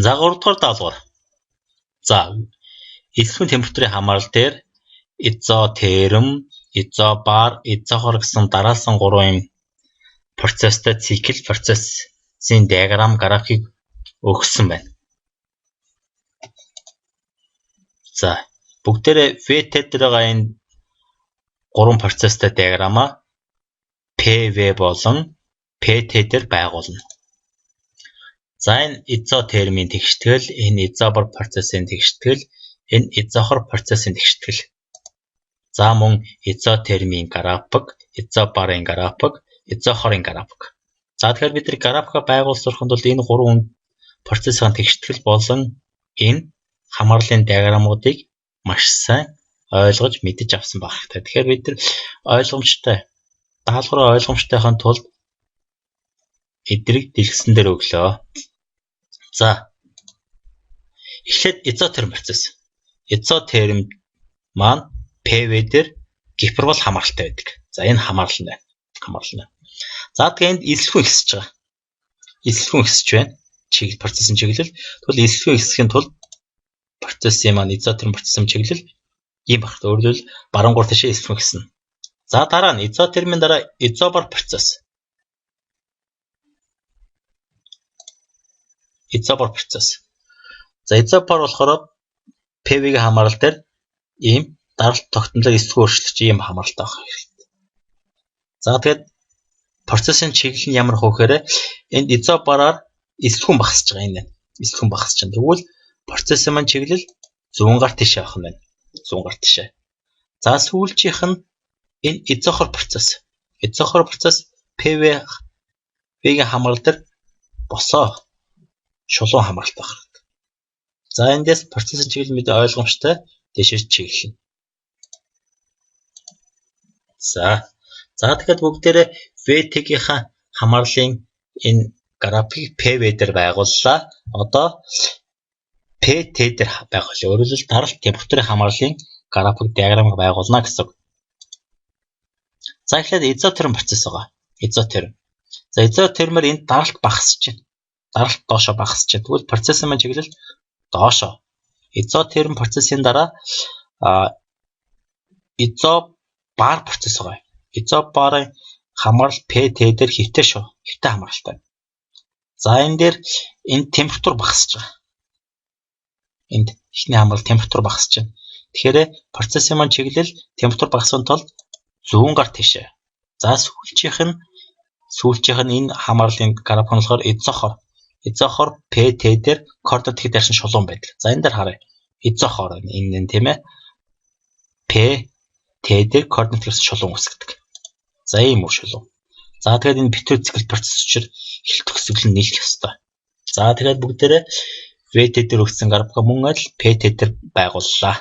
За 3 дугаар даалгавар. За элсвэн температурын хамаарал дээр изотерм, изобар, изохор гэсэн дараалсан 3 юм процесстэй цикл процессын диаграм графикийг өгсөн байна. За бүгдээрээ VT дээр байгаа энэ 3 процесстэй диаграмаа PV болон PT дээр байгуулна. За энэ изотермийн тэгштгэл, энэ изобар процессын тэгштгэл, энэ изохор процессын тэгштгэл. За мөн изотермийн график, изобарын график, изохорын график. За тэгэхээр бид нар графикаа байгуулсарханд бол энэ гурван процессын тэгштгэл болон энэ хамаарлын диаграммуудыг маш сайн ойлгож мэдэж авсан байх хэрэгтэй. Тэгэхээр бид нар ойлгомжтой даалгавраа ойлгомжтойхын тулд эдрийг дэлгэсэн дээр өглөө. За эхлээд изотерм процесс. Изотерм маань PV дээр гипербол хамааралтай байдаг. За энэ хамаарал нь байна. Хамаарал нь. За тэгээ энд эзлэхүүн ихсэж байгаа. Эзлэхүүн ихсэж байна. Чиглэл процессын чиглэл. Тэгвэл эзлэхүүн ихсэхийн тулд процессын маань изотерм процессын чиглэл ийм байх. Өөрөөр хэлбэл баруун гар тишээ эзлэхүүн ихснэ. За дараа нь изотермийн дараа изобар процесс. Изобар процесс. За изобар болохоор PV-ийн хамаарал дээр ийм даралт тогтмолоор эсрэг өөрчлөгдөж ийм хамааралтай байх хэрэгтэй. За тэгээд процессын чиглэл нь ямар хөө гэхээр энд изобараар эсрэгүүн багасж байгаа энэ. Эсрэгүүн багасж байна. Тэгвэл процессын маань чиглэл зүүн гар тийшээ авах нь байна. Зүүн гар тийшээ. За сүүлчийнх нь энэ изохор процесс. Изохор процесс PV-ийн хамаарал дээр босоо шулуун хамааралтай байх хэрэгтэй. За эндээс процессын чиглэл мэдээ ойлгомжтой дээшээ чиглэнэ. За тэгэхээр бүгдээрээ VT-гийнхаа хамаарлын энэ график PV дээр байгууллаа. Одоо PT дээр байгуулъя. Өөрөөр хэлбэл даралт температурын хамаарлын график диаграмыг байгуулна гэсэн үг. За эхлээд изотерм процесс байгаа. Изотерм. За изотермээр энд даралт багасж байна. Даралт доошоо багасж байна. Тэгвэл процессын маань чиглэл доошоо. Изотерм процессын дараа изобар процесс байгаа. Изобарын хамаарал PT дээр хэвтэй шүү. Хэвтэй хамааралтай. За энэ дээр энэ температур багасж байгаа. Энд эхний хамаарал температур багасж байна. Тэгэхээр процессын маань чиглэл температур багассан тулд зүүн гар тийшээ. За сүүлчийнх нь энэ хамаарлын график нь болохоор изохор. Изохор PT дээр координат хэд дайрсан шулуун байдаг. За энэ дээр харъя. Изохор энэ нь тийм ээ. P T дээр координат гэсэн шулуун үүсгэдэг. За ийм үр шулуун. За тэгээд энэ битүү цикл процесс учраас эхлэл төгсгөл нь нийлэх ёстой. За тэгээд бүгдээрээ VT дээр өгсөн графика мөн адил PT дээр байгууллаа.